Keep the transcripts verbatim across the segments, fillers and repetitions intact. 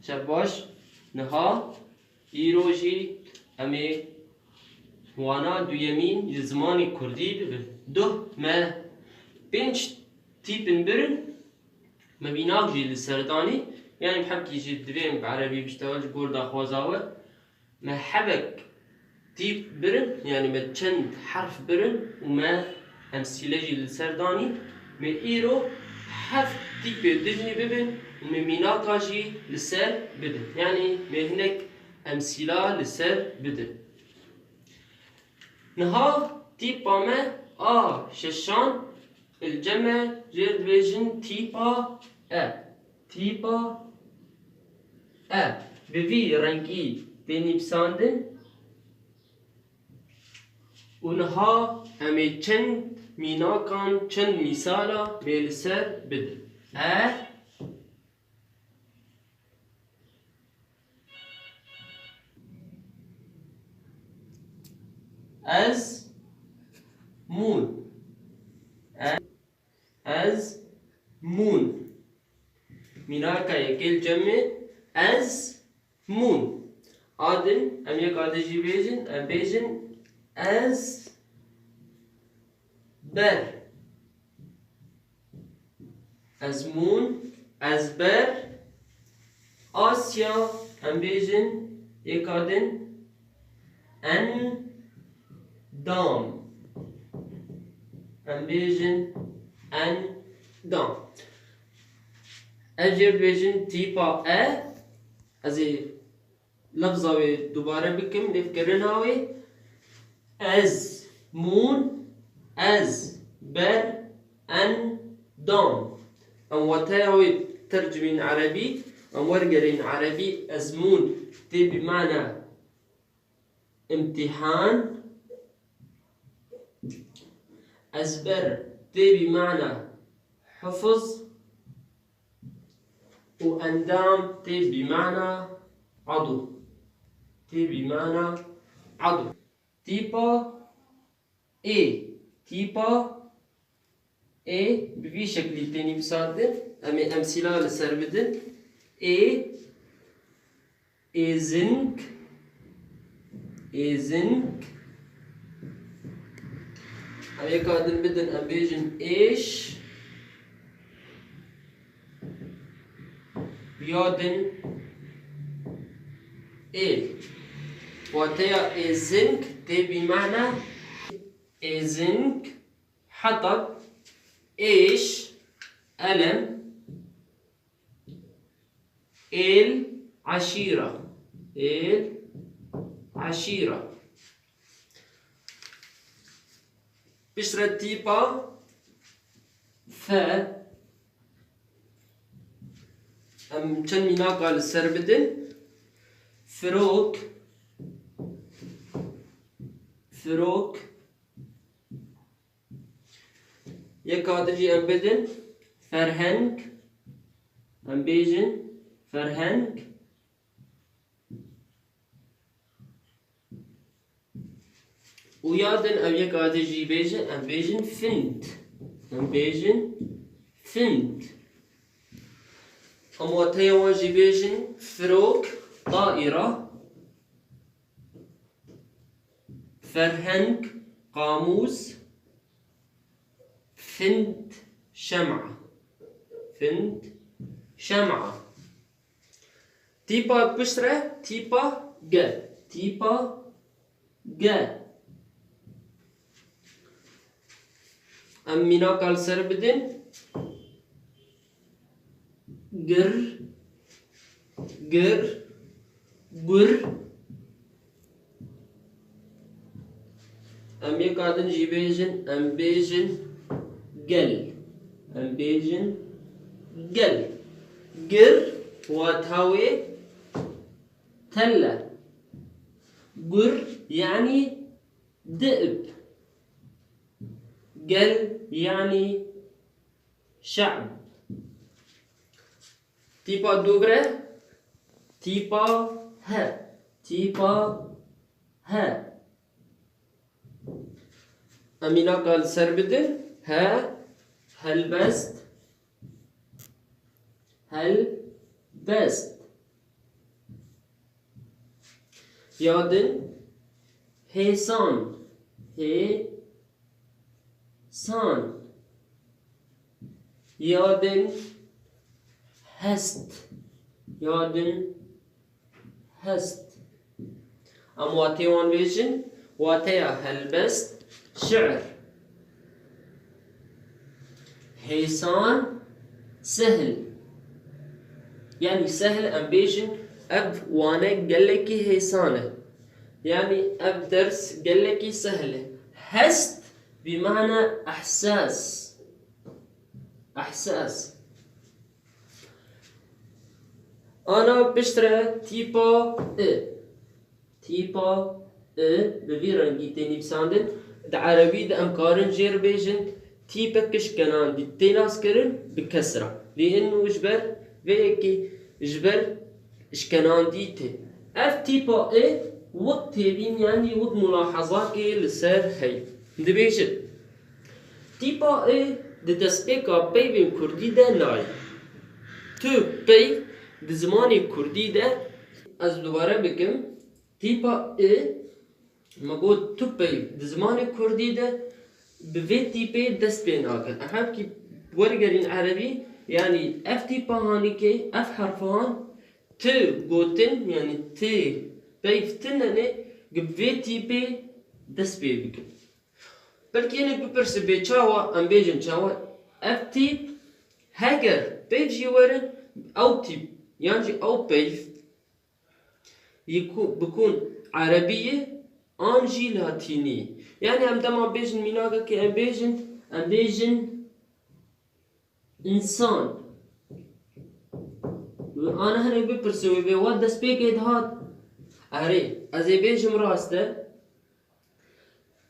Şev baş, niha, îro jî em ê wana duyemîn ji zimanê kurdî bibin. Duh me pênc tîpin birin, me mînak jî li ser danî, yanî hemkî jî divê em bi erebî biştewel ji gor daxwaza we. Me hebek tîp birin, yanî me çend herf birin û me emsîle jî li ser danî. Me îro heft tîpê din jî bibin û me mînaka jî li ser bidin. Yanî me hinek emsîla li ser bidin. Niha tîpa me a şeşan li cem me jê dibêjin tîpa e. Tîpa e bi vî rengî tê nivîsandin û niha em ê çend mînakan, çend mîsala me li ser bidin. E, ez, mûn. E, ez, mûn. Mînaka yekê li cem me, ez, mûn. A din, em yek a din jî bêjin, em bêjin, ez, ber. Ez mûn, ez ber. Asya, em bêjin, yek a din, en, dam. Em bêjin, en, dam. Ev jê dibêjin tîpa e. Ez ê lefza wê dubare bikim, lêvkirina wê. Ez, mûn, ez, ber, en, dam. Em wateya wê tercimîn erebî, em wergerîn erebî, ezmûn tê bi mana imtîhan, ezber tê bi mana hifz û endam tê bi mana edu. Tê bi mana edu. Tîpa ê, tîpa ê bi vî şeklî tê nivîsandin. Em ê emsîla li ser bidin. Ê, êzing, êzing. Em yeka din bidin, em bêjin êş. Ya din êl. Wateya êzing tê bi mana êzing, hetat, êş, elem, êl, eşîra, êl, eşîra. Piştre tîpa fe. Em çend mînaka li ser bidin. Firok. Firok. Yeka din jî em bidin. Ferheng. Em bêjin ferheng. Û ya din ev yek adi jî bêjin, em bêjin find. Em bêjin find. Em wateya wan jî bêjin firok, taîra, ferheng, qamûs, find, şema. Find, şema. Tîpa piştre, tîpa ge. Tîpa ge. Em mînaka li ser bidin. Gir, gir, gur. Em yeka din jî bêjin, em bêjin gel. Em bêjin gel. Gir, wata wê tel e. Gur, yanî di'b. Gel, yanî şe'b. Tîpa dubire, tîpa he. Tîpa he. Em mînaka li ser bidin. He, helbest. Helbest. Ya din hêsan. Hê san. Ya din hest. Ya din hest. Em watê wan bêjin, wateya helbest, şiir. Hêsan, sehl. Yani sehl em bêjin, ev wane gelekî hêsan e. Yani ev ders gelekî sehl e. Hest, bi mana ihsas. Ihsas. Ana piştre tîpa I. Tîpa I bi vî rengî tê nivîsandin. Di erebî de em karin jê re bêjin tîpek şkenandî tê naskirin bi kesra. Lê ino ji ber vê yekê ji ber şkenandî tê. Ev tîpa I wek têbîn, yanî wek mulahezakê li ser heye. Dibêjin, tîpa I di destpêka peyvên kurdî de nayê. Tu peyv di zimanê kurdî de, ez dubare bikim, tîpa I, me got tu peyv di zimanê kurdî de bi vê tîpê dest pê nake. Em hevkî wergerîn erebî, yanî ev tîpa hanîkê, ev herfan, ti gotin, yanî ti peyv tinenê, bi vê tîpê dest pê bikin. Belkî hinek bipirse bê çawa, em bêjin çawa? Ev tîp, heger peyv jî werin, ew tîp, yan jî ew peyv, yê ku, bikûn erebî ye, an jî latînî. Yani em dema bêjin mînakekê em bêjin, em bêjin însan. Ana hinek bipirse wê bê, wat destpêkê dihat? Erê, ez ê bêjim rast e.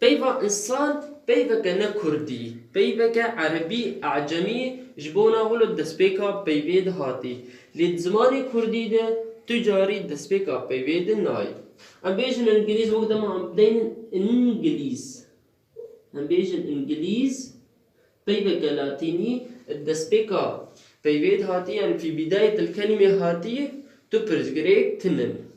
Peyva însan peyveke ne kurdî, peyveke erebî, ecemî, ji bona wilo destpêka peyvê dihatî. Lê di zimanê kurdî de tu carî destpêka peyvê de nayê. Em bêjin îngilîz, wek dema em deynin îngilîz. Em bêjin îngilîz, peyveke latînî, destpêka peyvê dihatî, yani fî bîdayet il kelîmê hatî, tu pirsgirêk tinin.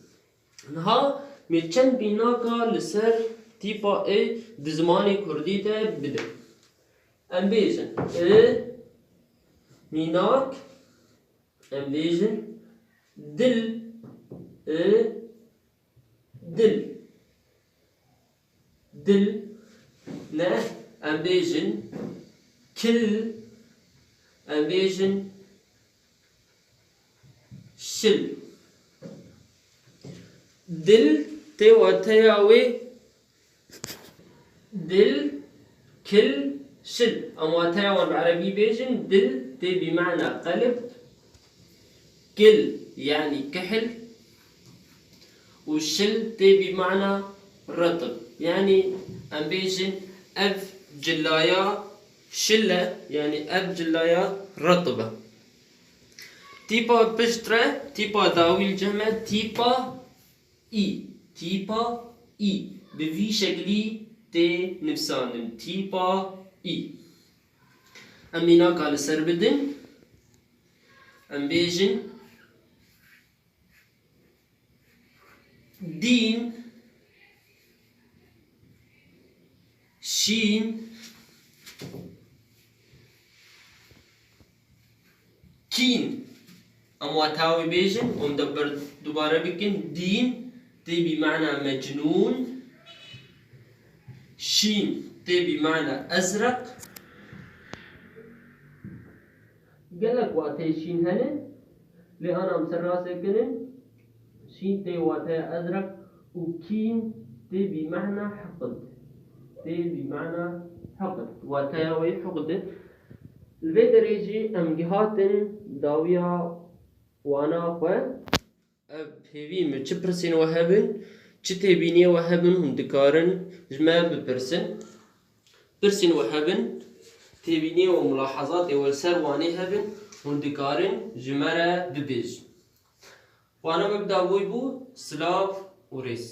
Niha me çend mînaka li ser tîpa I di zimanê kurdî de bidin. Em bêjin I, mînak, em bêjin dil, I, dil. Dil, ne, em bêjin kil, em bêjin şil. Dil tê wateya wê, dil, kil, şil. Em wateya wan bi erebî bêjin, dil tê bi mana qelb, kil, yani kihil, û şil tê bi mana retib. Yani em bêjin ev cilaya şil e, yani ev cilaya retib e. Tîpa piştre, tîpa dawî li cem e, tîpa î. Tîpa î. Bi vî şeklî tê nivîsandin. Tîpa î. Em mînaka li ser bidin. Em bêjin dîn, şîn, kîn. Em wata wê bêjin, em de ber dubare bikin. Dîn tê bi mana mecnûn. Şîn tê bi mana ezreq. Gelek wateyê şîn hene, lê ana em ser rastê kirin. Şîn tê wateya ezreq û kîn tê bi mana hiqd. Tê bi mana hiqd. Wateya wê hiqd e. Li vê derê jî em gihatin dawiya wana xwe. Ev hêvî min, çi pirsên we hebin, çi têbîniyê we hebin, hûn dikarin ji me bipirsin. Pirsên we hebin, têbîniyê we, mulahezatê we li ser wanê hebin, hûn dikarin ji me re bibêjin. Wana me bi dawî bû, silav û rêz.